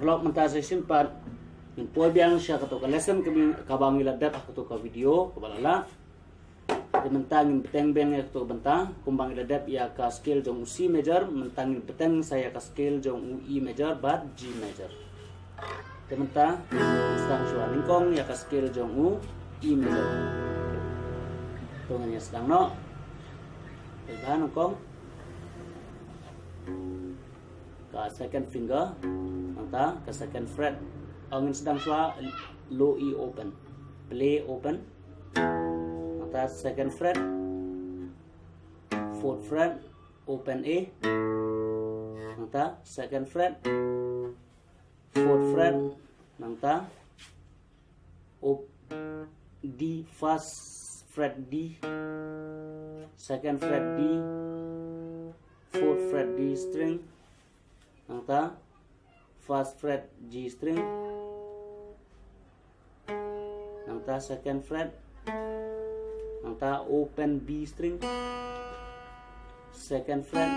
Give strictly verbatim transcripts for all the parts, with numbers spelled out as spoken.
Lok mynta sa shisien pat ngin poi biang sha kato ka lesson kaba ngi la dep ha kato ka video kaba la lah. Te mynta ngin bteng biang ïa kato ka bynta kumba ngi la dep ïa ka scale jong u C major, mynta ngin bteng sa ïa ka scale jong u E major bad G major. Te mynta sdang shuwa nyngkong ïa ka scale jong u E major. To ngin ïa sdang noh. Te ba nyngkong ka second finger, nangta ka second fret. Ngin sdang shuwa low E open, play open. Nangta second fret, fourth fret, open A. Nangta second fret, fourth fret, nangta op D, first fret D, second fret D, fourth fret D string, nangta first fret G string, nangta second fret, nangta open B string, second fret,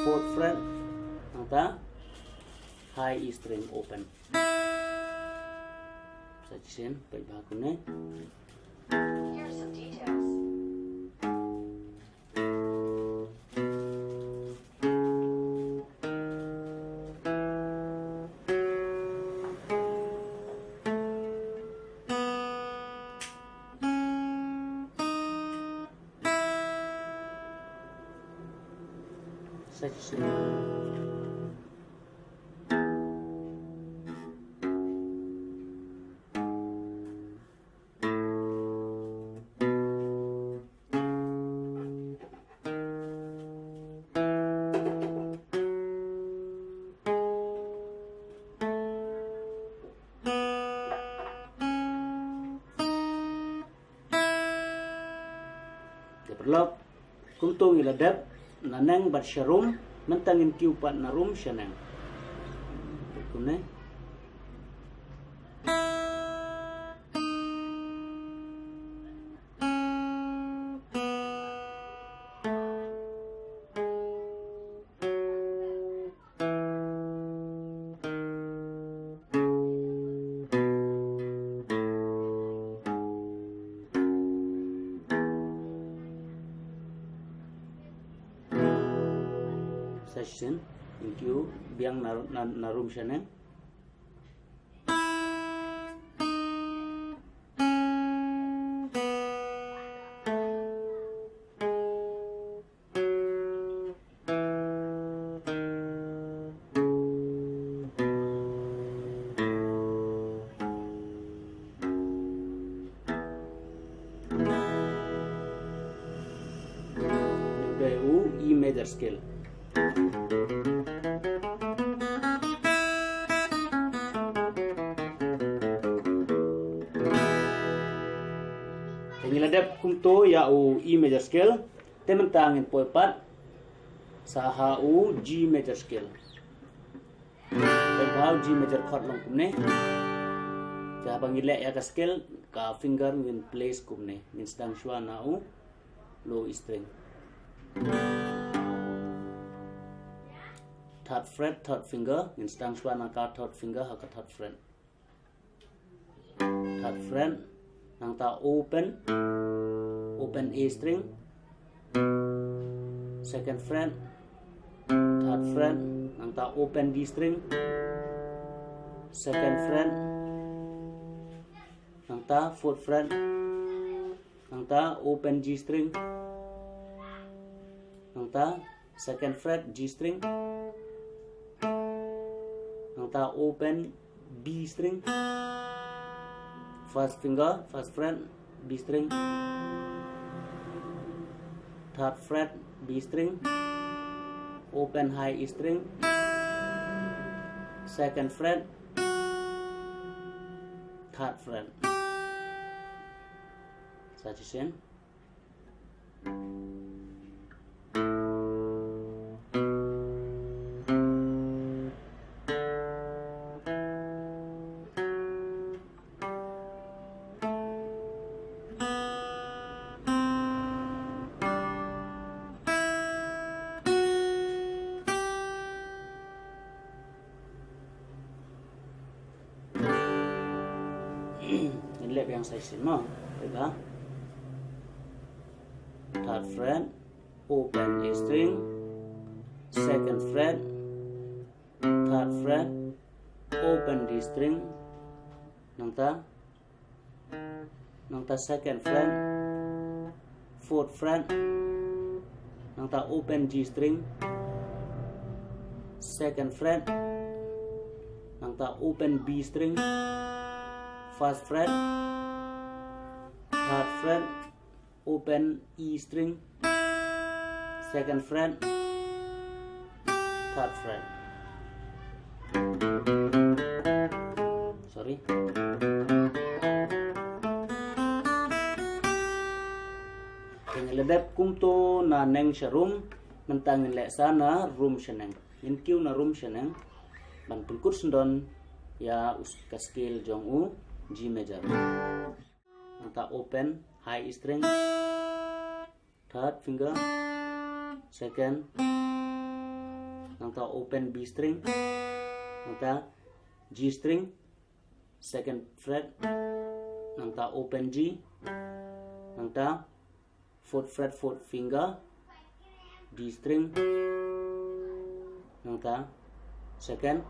fourth fret, nangta high E string open. Sa shisien, peit bha kumne. Here are some details. Sa shisien. Te paralok, kumto ngi la dep naneng bad sharum, mynta ngin kiew pat narum shaneng. Kumne. Sa shisien, thank you. Biang na, na, narum shaneng. Dei u E major scale. Te ngi la dep kumto ïa u E major scale. Te mynta ngin poi pat sa ha u G major scale. Peit bha u G major chord long kumne. Te haba ngi leh ïa ka scale, ka finger ngin place kumne. Ngin sdang shuwa na u low E string. Third fret, third finger, ngin sdang shuwa na ka third finger ha ka third fret. Third fret, nangta open, open A string. Second fret, third fret, nangta open D string. Second fret, nangta fourth fret, nangta open G string, nangta second fret G string, nangta open B string, first finger, first fret, B string, third fret, B string, open high E string, second fret, third fret. Sa shisien. Biang sa shisien mo. Eba. Third fret, open E string. Second fret, third fret, open D string. Nangta, nangta second fret, fourth fret, nangta open G string, second fret, nangta open B string, first fret, third fret, open E string, second fret, third fret. Sorry. Ngin la dep kumto na neng sha rum, mynta ngin leh sa na rum sha neng. Ngin kiew na rum sha neng ban pynkut syndon ïa u s-, ka scale jong u G major. Nangta open high E string, third finger, second. Nangta open B string, nangta G string, second fret. Nangta open G, nangta fourth fret, fourth finger, D string, nangta second,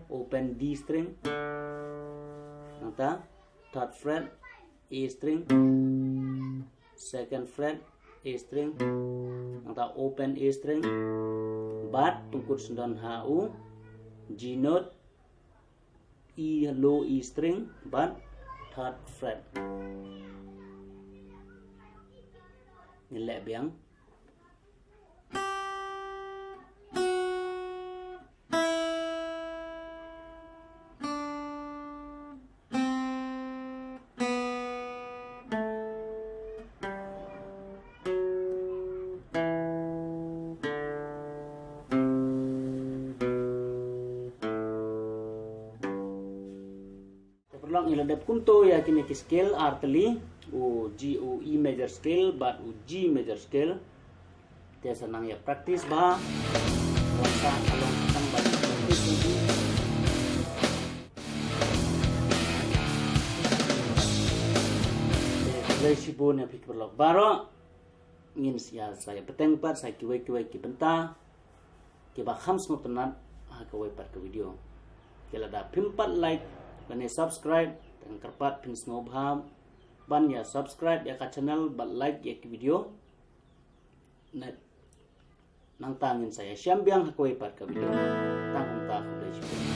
open D string, nangta third fret, A string, second fret, A string, nangta open A string, bad pynkut syndon ha u G note, E, low E string, bad third fret. Ngin leh biang. Te paralok, ngi la dep kumto ïa kine ki scale artylli, u G, u E major scale bad u G major scale. Te sa nang ïa practice bha. Wan sa ka long tang ban practice lagi. Te khublei shibun ïa phi ki paralok baroh. Ngin sa ïa, sa ïa bteng pat sa kiwei kiwei ki bynta kiba kham sngewtynnat ha kawei pat ka video. Te lada phim pat like lane subscribe, te nga kyrpad phin sngewbha ban ïa subscribe ïa ka channel bad like ïa ki video. Ne, nangta ngin sa ïa shem biang ha kawei pat ka video. Tang kumta, khublei shibun.